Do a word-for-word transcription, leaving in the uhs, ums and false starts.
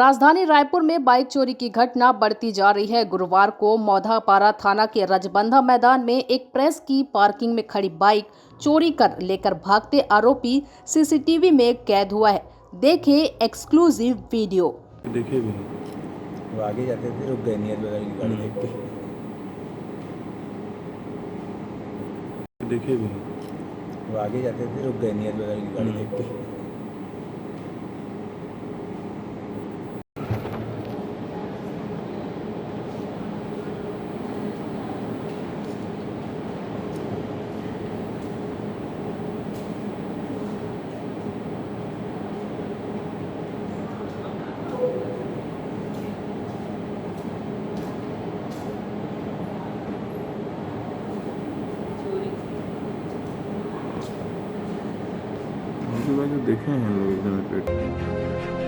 राजधानी रायपुर में बाइक चोरी की घटना बढ़ती जा रही है। गुरुवार को मौधापारा थाना के रजबंधा मैदान में एक प्रेस की पार्किंग में खड़ी बाइक चोरी कर लेकर भागते आरोपी सीसीटीवी में कैद हुआ है। देखें एक्सक्लूसिव वीडियो। देखे भी हैं। वो आगे जाते थे, रुक गए नियर बगल की गाड़ी देख के। देखे भी हैं। वो आगे जाते थे, रुक गए नियर बगल की गाड़ी देख के। उसके बाद जो देखे हैं लोग एकदम attract।